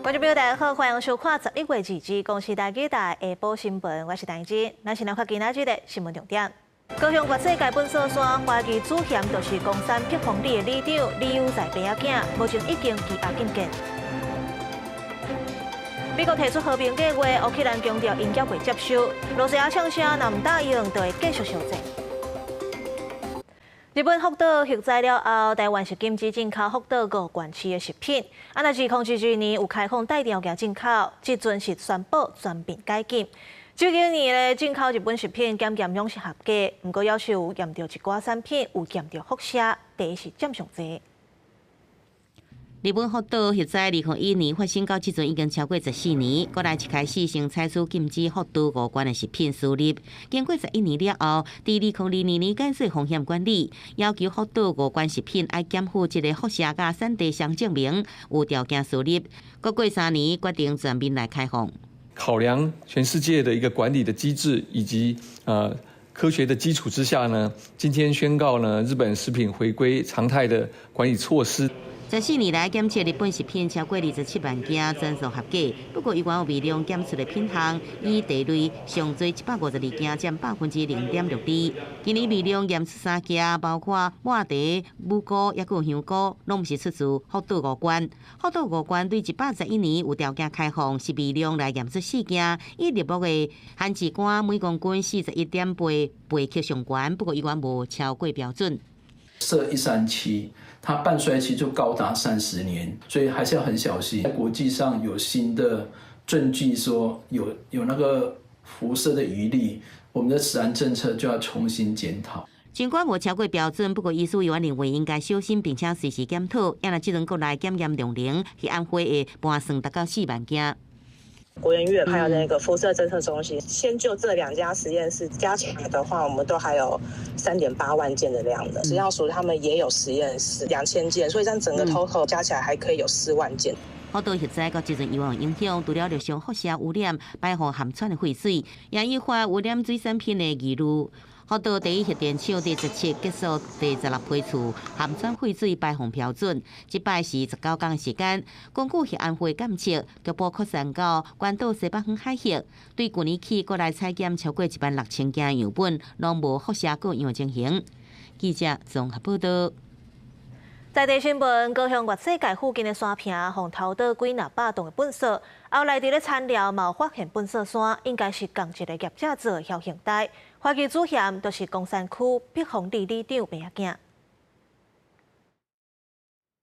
觀眾朋友大家好，歡迎收看11月2日公視台語台下晡新聞，我是陳真。咱先來看今仔日的新聞重點。高雄月世界糞掃山，懷疑主嫌就是岡山碧豐里的里長李有才爸仔囝，目前已經羈押禁見。美國提出和平計劃，烏克蘭強調𪜶猶未接受，羅西亞嗆聲若毋答應，就會繼續燒戰。日本福島核災了後，台灣是禁止進口福島五縣市的食品。啊，若2011年有開放帶條件進口，這陣是宣布全面解禁。這幾年咧進口日本食品檢驗攏是合格，毋過猶是有驗著一寡產品有驗著輻射，第一是佔上濟。日本福島核災2001年發生到這陣已經超過14年，國內一開始先採取禁止福島五縣的食品輸入。經過11年了後，佇2022年改做風險管理，要求福島五縣食品愛檢附這个輻射佮產地商證明，有條件輸入。閣過3年，決定全面來開放。考量全世界的一個管理的機制以及科學的基礎之下呢，今天宣告呢，日本食品回歸常態的管理措施。14年來檢測日本食品超過27萬件，全數合格。不過，猶原有微量檢出的品項，以地類上濟152件，佔0.62%。今年微量驗出三件，包括抹茶、五菇，抑閣有香菇，攏毋是出自福島五縣。福島五縣對111年有條件開放，是微量來驗出四件，以立木的番薯乾每公斤41.8貝克上懸，不過猶原無超過標準。銫137，它半衰期就高達30年，所以還是要很小心。在國際上有新的證據說有那個輻射的餘力，我們的食安政策就要重新檢討。儘管無超過標準，不過醫師猶原認為應該小心，並且隨時檢討。也若這陣國內檢驗量能，去按會的盤算達到4萬件。國研院還有那個輻射偵測中心，先就這兩家實驗室加起來的話，我們都還有3.8萬件的量的。食藥署他們也有實驗室2000件，所以這樣整個 total 加起來還可以有4萬件。福島核災到這陣猶原有影響，除了陸上輻射污染、排放含氚的廢水，也引發污染水產品的疑慮。福島第一核電廠第17結束第16批次含氚廢水排放標準，這擺是19天時間。根據核安會監測，局部擴散到關島西北方海域。對舊年起，國內採檢超過1萬6千件樣本，攏無輻射過樣情形。記者綜合報道。在地新聞，高雄月世界附近的山坪，予偷倒幾若百棟的糞埽，後來佇咧田寮嘛有發現糞埽山，應該是仝一個業者做的僥倖代，懷疑主嫌就是岡山區碧豐里里長爸仔囝。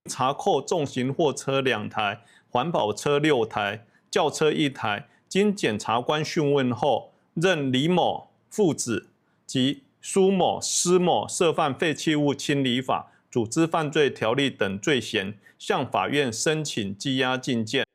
查扣重型貨車2台、環保車6台、轎車1台。經檢察官訊問後，認李某父子及蘇某、施某涉犯廢棄物清理法、組織犯罪條例等罪嫌，向法院申請羈押禁見。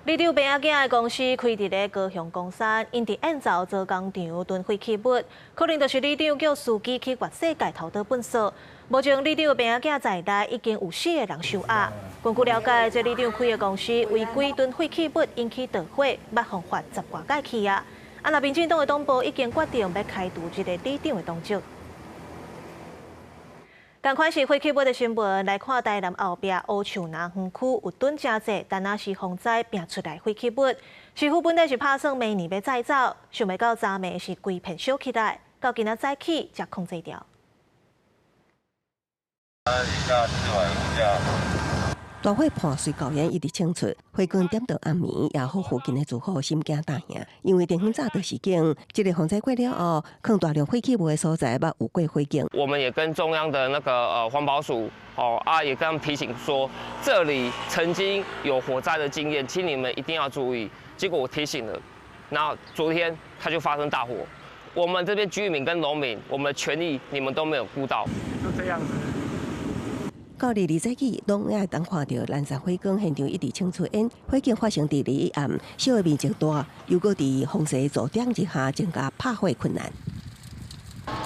里長爸仔囝的公司開佇咧高雄岡山，𪜶佇燕巢做工廠囤廢棄物，可能就是里長叫司機去月世界偷倒糞埽。目前里長爸仔囝在內已經有四個人收押。根據了解，這里長開的公司違規囤廢棄物，引起著火，捌予罰十外擺去啊！啊，若民進黨的黨部已經決定欲開除這個里長的黨籍。仝款是廢棄物的新聞，來看台南後壁烏樹林園區有囤誠濟，但那是風災拚出來廢棄物。市府本來是拍算明年欲載走，想袂到昨暝是規片燒起來，到今仔早起才控制牢。一架四萬五架。大火伴隨厚煙一直衝出，火光點到暗暝，也予附近的住戶心驚膽驚。因為電風早就是間，這个風災過了後，囥大量廢棄物的所在，捌有過火警。我們也跟中央的那個環保署，哦啊，也跟他們提醒說，這裡曾經有火災的經驗，請你們一定要注意。結果我提醒了，那昨天它就發生大火。我們這邊居民跟農民，我們的權益你們都沒有顧到。就這樣子。到二二早起，攏會當看著藍山火光現場一直衝出煙，火警發生佇禮一暗，燒的面積大，又閣佇風勢助長之下，增加拍火困難。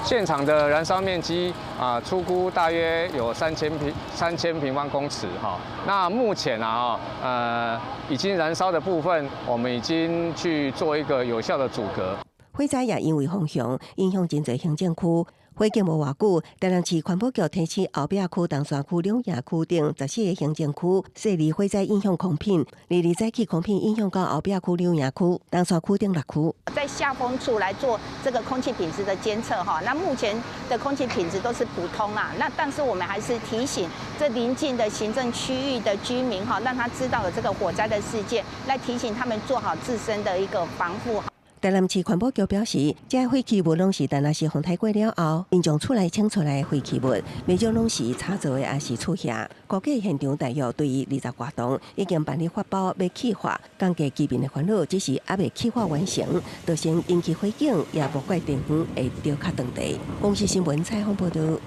現場的燃燒面積啊，初估大約有3000平方公尺哈。那目前啊，已經燃燒的部分，我們已經去做一個有效的阻隔。火災也因為風向影響真濟行政區。火警無偌久，台南市環保局提醒後壁區、東山區、兩營區等14個行政區設立火災影響空品，二早起空品影響到後壁區、兩營區、東山區等六區。在下風處來做這個空氣品質的監測，哈，那目前的空氣品質都是普通啦。那但是我們還是提醒這鄰近的行政區域的居民，哈，讓他知道有這個火災的事件，來提醒他們做好自身的一個防護。台南市環保局表示，這廢棄物攏是台南市風颱過了後，民眾厝內清出來的廢棄物，袂少攏是炒做的，抑是厝瓦。估計現場大約對20外棟已經辦理發包欲氣化，降低居民的煩惱，只是猶未氣化完成，造成引起火警，也無怪地方會著較長地。公視新聞採訪報導。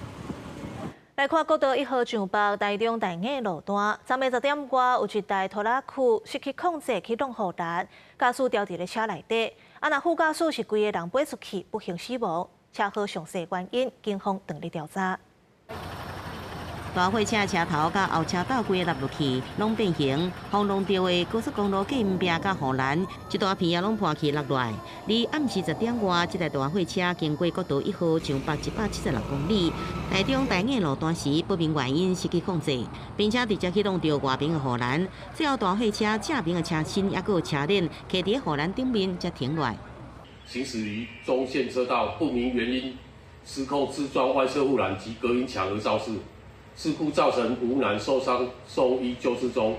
來看國道1號上北台中大雅路段，昨暝10點外有一台拖拉庫失去控制去挵護欄，駕駛牢佇咧車內底，啊，若副駕駛是規个人飛出去，不幸死亡。車禍詳細原因，警方正咧調查。大貨車車頭佮後車斗規个落落去，攏變形，予弄著的高速公路隔音壁佮護欄，一大片也攏破去落來。佇暗時10點外，這台大貨車經過國道1號上北176公里，台中大雅路段時，不明原因失去控制，並且直接去挵著外爿的護欄，最後大貨車正爿的車身抑閣有車鏈，卡佇護欄頂面才停落來。行駛於中線車道，不明原因失控自撞外側護欄及隔音牆而肇事。事故造成吳男受傷送醫救治中，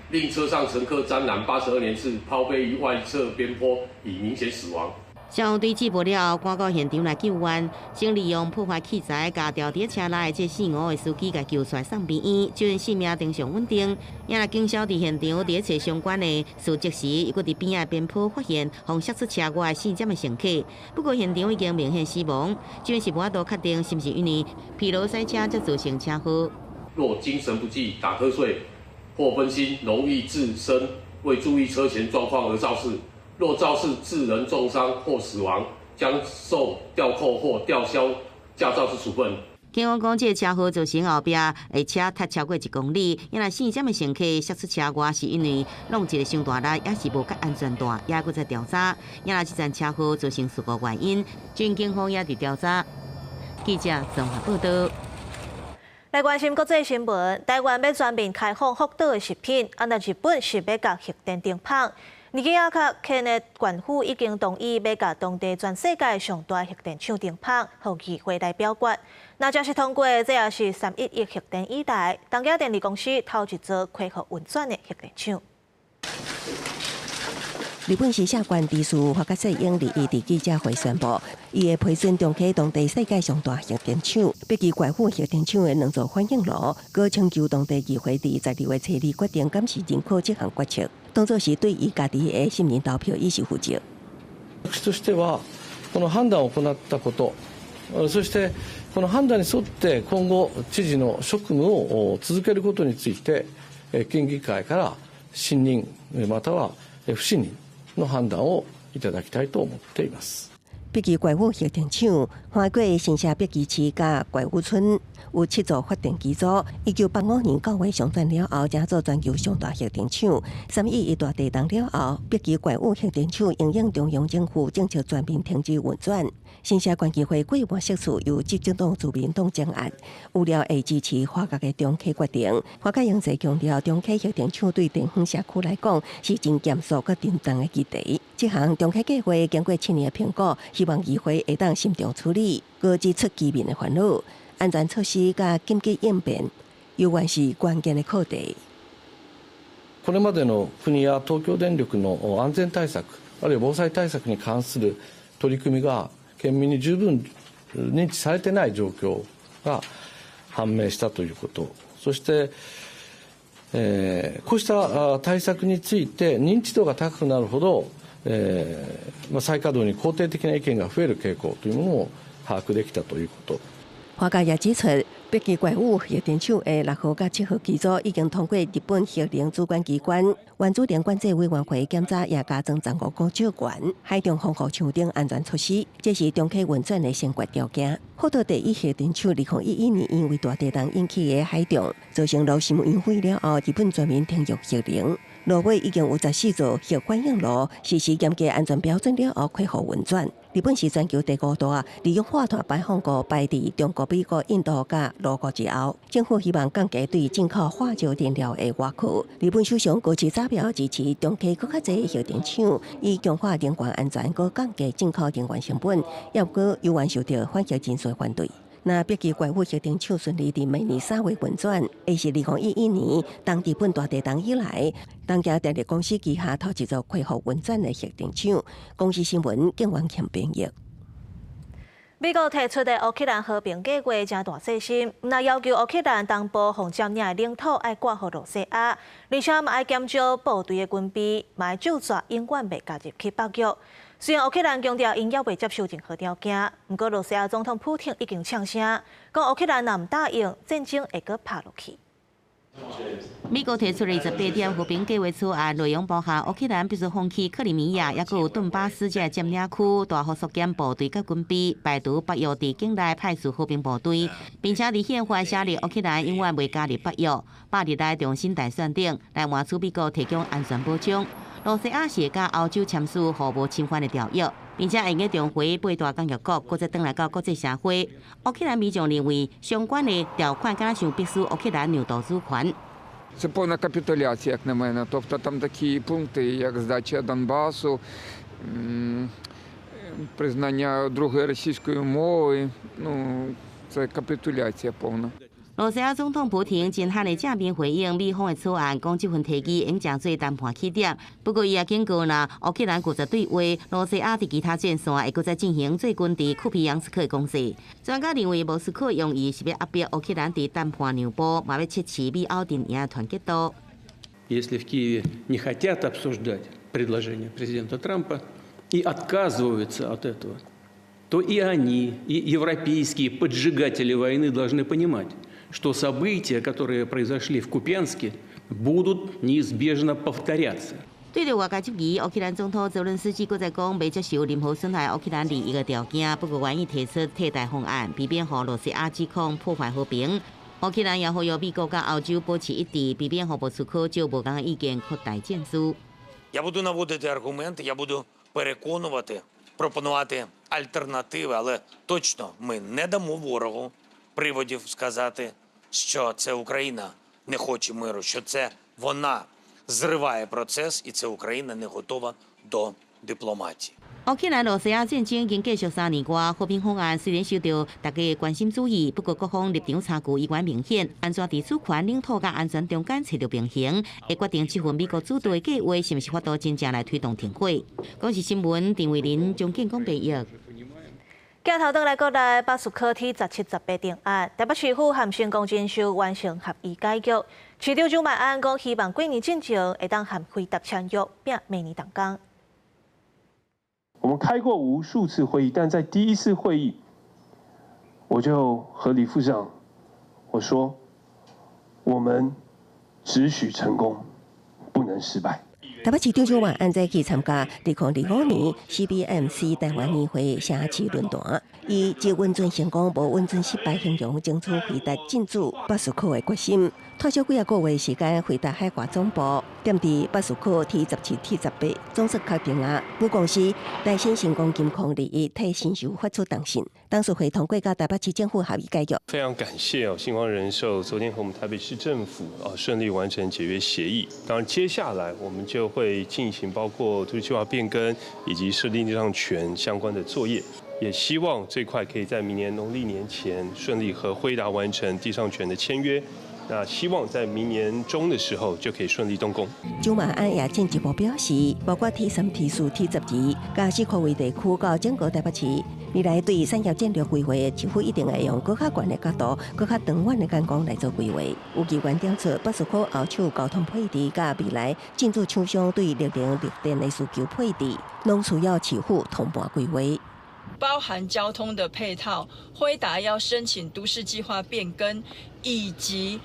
另車上乘客詹男82年次拋飛於外側邊坡，已明顯死亡。消防隊接報了後，趕到現場來救援，先利用破壞器材，共牢佇車內這姓吳的司機共救出來送病院，這陣性命正常穩定。也若警消佇現場佇咧揣相關的事跡時，又閣佇邊仔邊坡發現予摔出車外姓詹的乘客，不過現場已經明顯死亡，這陣是無法度確定是毋是因為疲勞駛車才造成車禍。若精神不濟、打瞌睡或分心，容易致身未注意車前狀況而肇事。若肇事致人重傷或死亡，將受吊扣或吊銷駕照之處分。警方講，這个車禍造成後壁的車踢超過1公里，因為姓詹的乘客摔出車外，是因為弄一个傷大力，抑是無繫安全帶，也閣在調查。因為這場車禍造成事故原因，這警方也佇調查。記者綜合報道。來關心國際新聞，台灣欲全面開放福島的食品，啊，若日本是欲共核電停麭。尼日亞卡肯的縣府已經同意欲共當地全世界上大核電廠停麭，予議會來表決。若正式通過，這也是3.11核電以來，東京電力公司頭一座恢復運轉的核電廠。日本石社縣知事花角英21佇記者會宣布，伊會批准重啟當地世界上大核電廠，北基怪府核電廠的兩座反應爐，閣請求當地議會佇12月初2決定，敢是認可這項決策，當作是對伊家己的信任投票以示負責。私としてはこの判断を行ったこと、そしてこの判断に沿って今後知事の職務を続けることについて、県議会から信任または不信任の判断をいただきたいと思っています。北岐怪府核電廠，橫過新社北岐市佮怪府村有七座發電機組。1985年9月上斷了後，成做全球上大核電廠。3.11大地動了後，北岐怪府核電廠因應中央政府政策全面停止運轉。新社縣議會過半席次由執政黨自民黨掌握，預料會支持花角的重啟決定。花角英濟強調，重啟核電廠對地方社區來講是真嚴肅佮沉重的議題。這項重啟計劃經過7年的評估，希望議會會當慎重處理，閣指出居民的煩惱、安全措施佮緊急應變，猶原是關鍵的課題。これまでの国や東京電力の安全対策、あるいは防災対策に関する取り組みが県民に十分認知されてない状況が判明したということ、そして、こうした対策について認知度が高くなるほど、再稼働に肯定的な意見が増える傾向というものを把握できたということ。花角也指出，北岐怪府核電廠的6號佮7號機組已經通過日本核能主管機關原子能管制委員會檢查，也加裝十五公兆元海中防護牆等安全措施，這是重啟運轉的先決條件。福島第一核電廠2011年因為大地動引起的海漲，造成爐心熔毀了後，日本全面停用核能。落尾已經有14座核反應爐實施嚴格安全標準了後恢復運轉。日本是全球第五大二氧化碳排放國，排佇中國、美國、印度佮俄國之後。政府希望降低對進口化石燃料的倚靠。日本首相高市早苗支持重啟閣較濟核電廠，以強化能源安全，閣降低進口能源成本。猶閣猶原受著反核人士反對。若北基觀核電廠順利佇明年3月運轉，會是2011年當日本大地震以來，東京電力公司旗下頭一座恢復運轉的核電廠。公視新聞，景元慶編譯。美國提出的烏克蘭和平計畫誠大細心，毋但要求烏克蘭東部予佔領的領土愛割予羅西亞，而且嘛愛減少部隊的軍備，嘛愛拒絕永遠袂加入去北約。雖然烏克蘭強調𪜶猶未接受任何條件，毋過羅西亞總統普廷已經嗆聲，講烏克蘭若毋答應，戰爭會閣拍落去。美國提出的28點和平計劃草案，內容包含烏克蘭必須放棄克里米亞，抑閣有頓巴斯這个佔領區，大幅縮減部隊佮軍備，排除北約佇境內派駐和平部隊，並且佇憲法寫入烏克蘭永遠袂加入北約，百日內重新大選等，來換取美國提供安全保障。羅西亞是會佮歐洲簽署互無侵犯的條約，並且會用得重回八大工業國，閣再轉來到國際社會。烏克蘭民眾認為相關的條款敢若像迫使烏克蘭讓渡主權。 Це повна капітуляція, як на мене. Тобто там такі пункти, як здача Донбасу, признання другої російської мови. Ну, це капітуляція повна. 羅西亞總統普廷真罕的正面回應美方的草案，講這份提議應當做談判起點。不過，伊也警告，若烏克蘭拒絕對話，羅西亞佇其他戰線會閣再進行最近佇庫皮揚斯克的攻勢。專家認為，莫斯科用意是欲壓迫烏克蘭佇談判讓步，嘛欲測試美歐陣營的團結度。 Если в Киеве не хотят обсуждать предложение президента Трампа и отказываются от этого, то и они, и европейские поджигатели войны должны понимать, что события, которые произошли в Купянске, будут неизбежно повторяться. 對著外界質疑，烏克蘭總統澤倫斯基閣再講，袂接受任何損害烏克蘭利益的條件，不過願意提出替代方案，避免予羅西亞指控破壞和平。烏克蘭也呼籲美國佮歐洲保持一致，避免予莫斯科藉無仝的意見擴大戰事。 Я буду наводити аргументи, я буду переконувати, пропонувати альтернативи, але точно ми не дамо ворогу приводів сказати, що це Україна не хоче миру, що це вона зриває процес, і це Україна не готова до дипломатії. 烏克蘭羅西亞戰爭已經繼續3年外，和平方案雖然受到大家關心注意，不過各方立場差距依然明顯。按怎佇主權、領土佮安全中間揣著平衡，會決定這份美國主導的計劃是毋是法度真正來推動停火。公視新聞陳慧琳、張建國編譯。鏡頭轉來國內，北士科 T17、18定案，台北市府和成功人壽完成合意解約。市長蔣萬安講，希望過年進前會當和輝達簽約，並明年動工。我們開過無數次會議，但在第一次會議，我就和李副市長我說，我們只許成功，不能失敗。台北市長蔣萬安早去參加2025年 CBMC 台灣年會城市論壇，以只允准成功，無允准失敗形容爭取輝達進駐北士科的決心。拖少幾仔個月時間，輝達海外總部踮佇北士科 T17、T18總算確定啊。母公司台新成功金控21替神壽發出動信，董事會通過佮台北市政府合意解約。非常感謝哦，新光人壽昨天和我們台北市政府啊順利完成解約協議。當然，接下來我們就會進行包括都市計劃變更以及設定地上權相關的作業，也希望最快可以在明年農曆年前順利和輝達完成地上權的簽約。那希望在明年中的時候就可以順利動工。蔣萬安也進一步表示，包括 T3、T4、T12，佮四區圍地區到整個台北市，未來對產業戰略規劃，市府一定會用閣較懸的角度、閣較長遠的眼光來做規劃。有議員點出北士科後手交通配置，佮未來進駐廠商對綠能綠電的需求配置，攏需要市府通盤規劃。包含交通的配套，輝達要申請都市計劃變更，以及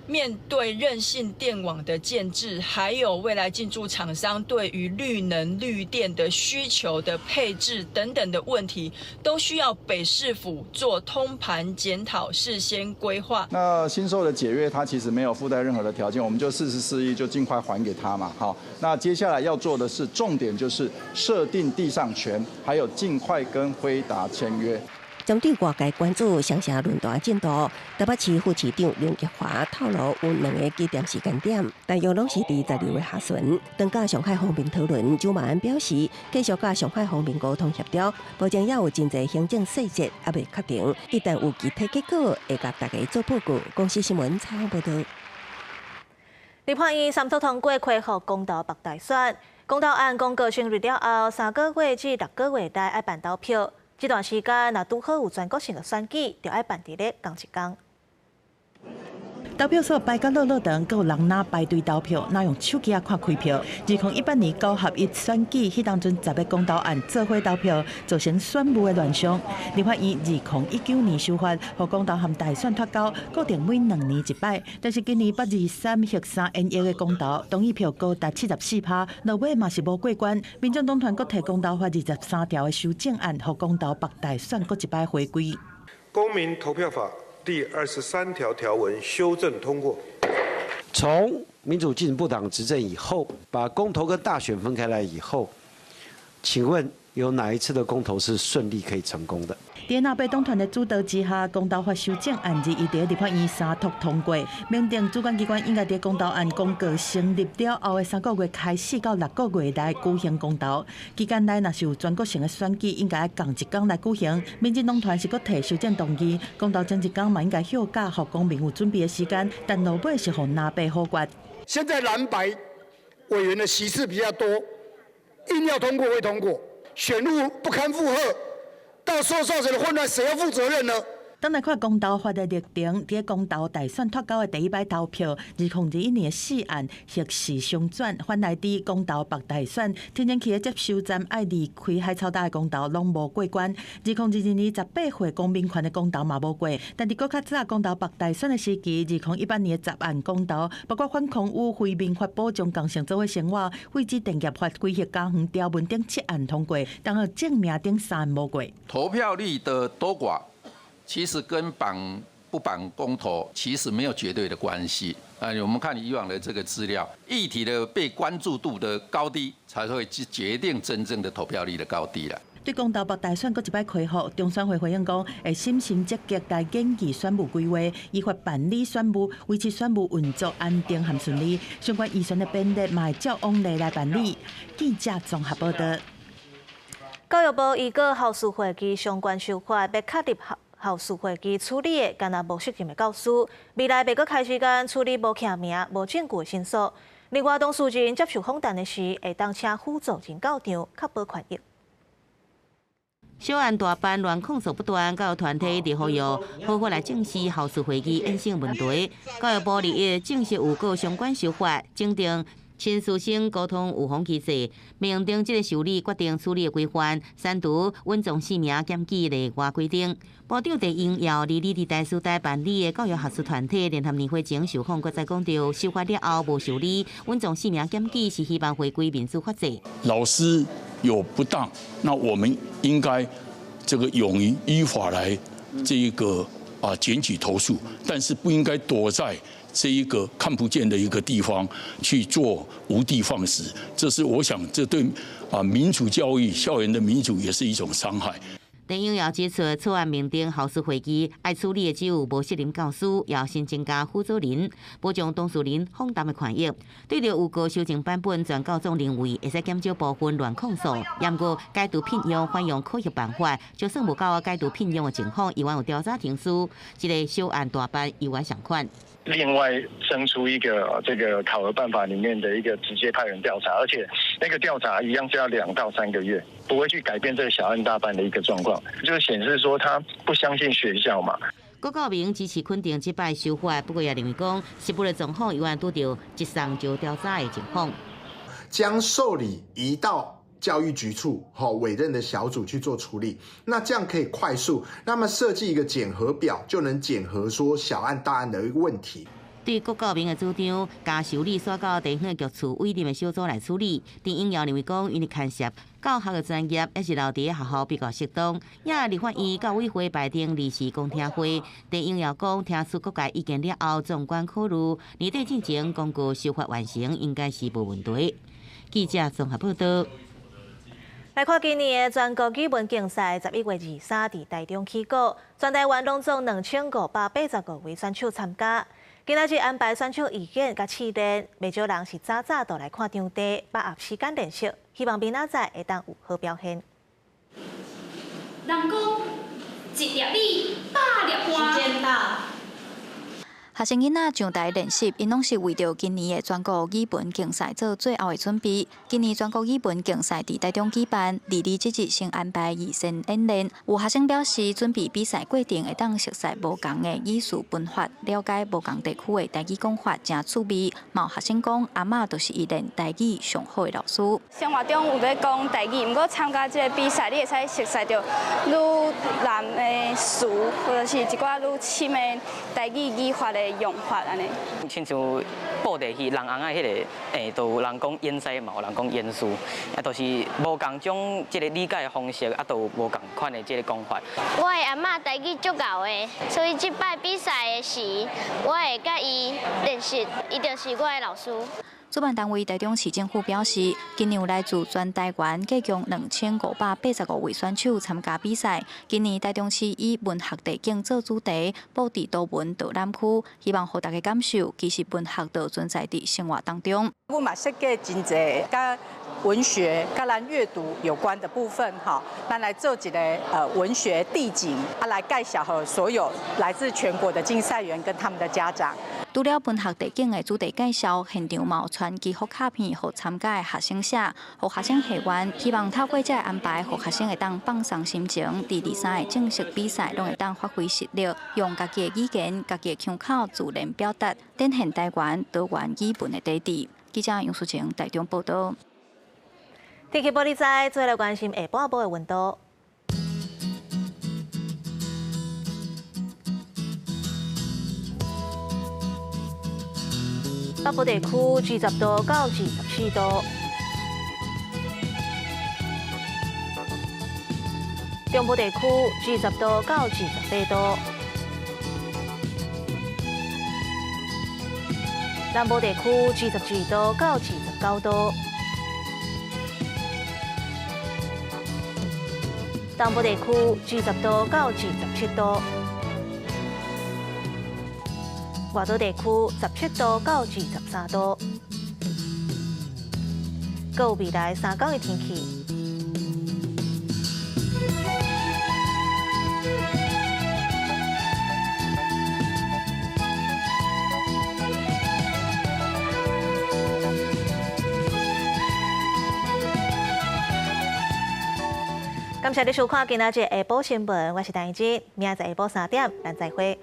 面對韌性電網的建置，還有未來進駐廠商對於綠能綠電的需求的配置等等的問題，都需要北市府做通盤檢討、事先規劃。那新售的解約，它其實沒有附帶任何的條件，我們就44億就盡快還給他嘛。好，那接下來要做的是重點，就是設定地上權，還有盡快跟輝達簽約。針對外界關注雙城論壇進度，台北市副市長林奕華透露有兩个起點時間點，大約攏是佇12月下旬。當佮上海方面討論，朱馬安表示，繼續佮上海方面溝通協調，目前也有真濟行政細節猶未確定，一旦有具體結果，會共大家做報告。公視新聞採訪報導。立法院三讀通過恢復公投北大選，公投案公告成立了後，3個月至6個月內愛辦投票。這段時間，若拄好有全國性的選舉，就愛辦佇咧仝一工。投票所排甲落落長，閣有人若排隊投票，若用手機仔看開票。2018年九合一選舉，彼當陣10个公投案做伙投票，造成選務的亂象。立法院2019年修法，予公投和大選脫鈎，固定每2年一擺。但是今年八二三核三延役的公投，同意票高達74趴，落尾嘛是無過關。民眾黨團閣提公投法23條的修正案，予公投北大選閣一擺回歸。公民投票法第23條條文修正通過。從民主進步黨執政以後，把公投跟大選分開來以後，請問有哪一次的公投是順利可以成功的？佇藍白黨團的主導之下，公投法修正案21佇立法院三讀通過，明定主管機關應該佇公投案公告成立了後的三個月開始到6個月內舉行公投。期間內若是有全國性的選舉，應該仝一工來舉行。民進黨團是閣提修正動議，公投前一工嘛應該休假，予公民有準備的時間，但落尾是予藍白否決。現在藍白委員的席次比較多，硬要通過會通過，選務不堪負荷。到時候造成的混亂，誰要負責任呢？轉來看公投法的歷程，佇公投大選脫鈎的第一擺投票，2021年的四案核四雙轉，反來佇公投北大選，天然氣的接收站愛離開海草島的公投攏無過關。2022年18歲公民權的公投嘛無過，但佇閣較早公投北大選的時期，2018年的10案公投，包括反空污、非民法保障共性做伙生活、廢止電業法、規劃家園條文等七案通過，但予正名等三案無過。投票率的多寡，其實跟綁不綁公投其實沒有絕對的關係。啊，我們看以往的這個資料，議題的被關注度的高低，才會去決定真正的投票率的高低啦。對公投北大選閣一擺開放，中選會回應講，會審慎積極來研議選務規劃，依法辦理選務，維持選務運作安定和順利。相關預算的編列嘛會照往例來辦理。記者綜合報道。教育部依據校事會議相關修法，欲確立校事會議處理的，干焦無適任的教師，未來袂閣開時間處理無記名、無證據的申訴。另外，當事人接受訪談的時，會當請輔助人到場，確保權益。小案大辦亂控訴不斷，教育團體佇呼籲好好來正視校事會議衍生問題。教育部日正式預告相關修法，增訂親師生溝通預防機制，明定這个受理決定處理的規範，刪除隱藏姓名檢舉例外規定。部長鄭英耀離佇台師大辦理的教育學術團體聯合年會前受訪，閣再講著修法了後無受理隱藏姓名檢舉，是希望回歸民主法制。老師有不當，那我們應該這個勇於依法來這一個啊檢舉投訴，但是不應該躲在這一個看不見的一個地方去做無的放矢，這是我想這對啊民主教育、校園的民主也是一種傷害。鄭英耀指出，草案明定校事會議愛處理的只有無適任教師，也新增加輔助人，保障當事人訪談的權益。對著預告修正版本，全教總認為會使減少部分亂控訴，毋過解除聘用還用考核辦法，就算無夠解除聘用的情況，猶原有調查程序，這个小案大辦猶原相款。另外生出一個這個考核辦法裡面的一個直接派人調查，而且那個調查一樣是要2到3個月，不會去改變這個小案大辦的一個狀況，就顯示說他不相信學校嘛。郭教明支持肯定這擺修法，不過也認為講，實務的狀況猶原拄著一送就調查的情況。將受理移到教育局處，好委任的小組去做處理，那這樣可以快速。那麼設計一個檢核表，就能檢核說小案大案的一個問題。對郭教明的主張，加受理徙到地方局處委任的小組來處理。陳英耀認為講，因為牽涉教學的專業，抑是留佇學校比較適當。也立法院教委會排定臨時公聽會。陳英耀講，聽取各界意見了後，綜觀考慮，年底進前公告修法完成，應該是無問題。記者綜合報道。來看今年的全國語文競賽，11月23佇台中起鼓，全台灣攏總2585位選手參加。今仔日安排選手預演佮試練，袂少人是早早就來看場地，把握時間練習，希望明仔載會當有好表現。人講一粒米，百粒汗。時間到。學生囡仔上台練習，𪜶攏是為著今年的全國語文競賽做最後的準備。今年全國語文競賽佇台中舉辦，二二這日先安排預先演練。有學生表示，準備比賽過程會當熟悉無仝的語詞文法，了解無仝地區的台語講法，誠趣味。嘛有學生講，阿嬤就是伊練台語上好的老師。生活中有咧講台語，毋過參加這個比賽，你會使熟悉著愈難的詞，或者是一寡愈深的台語語法的用法按呢。親像布袋戲，人尪仔彼个，都有人講演師，嘛有人講演師，啊，就是無仝種這个理解的方式，啊，都有無仝款的這个講法。我的阿嬤台語足𠢕的，所以這擺比賽的時，我會佮伊練習，伊就是我的老師。主辦單位台中市政府表示，今年有來自全台灣計共2585位選手參加比賽。今年台中市以文學地景做主題，布置多文導覽區，希望予大家感受，其實文學就存在佇生活當中。阮嘛設計真濟佮文學、佮咱閱讀有關的部分，吼，咱來做一個文學地景，啊，來介紹予所有來自全國的競賽員跟他們的家長。除了文學地景的主題介紹，現場嘛有傳祈福卡片予參加的學生寫，予學生許願，希望透過這个安排，予學生會當放鬆心情，佇23个正式比賽攏會當發揮實力，用家己的語言、家己的腔口自然表達，展現台灣多元語文的底蘊。記者楊淑晴台中報導。天氣報你知，做來關心下半晡的溫度。北部地區20度到24度，中部地區20度到28度，南部地區22度到29度，東部地區20度到27度。外島地區17度到23度，閣有未來三工的天氣。感謝你收看今仔日下晡新聞，我是陳怡之，明仔載下晡3點，咱再會。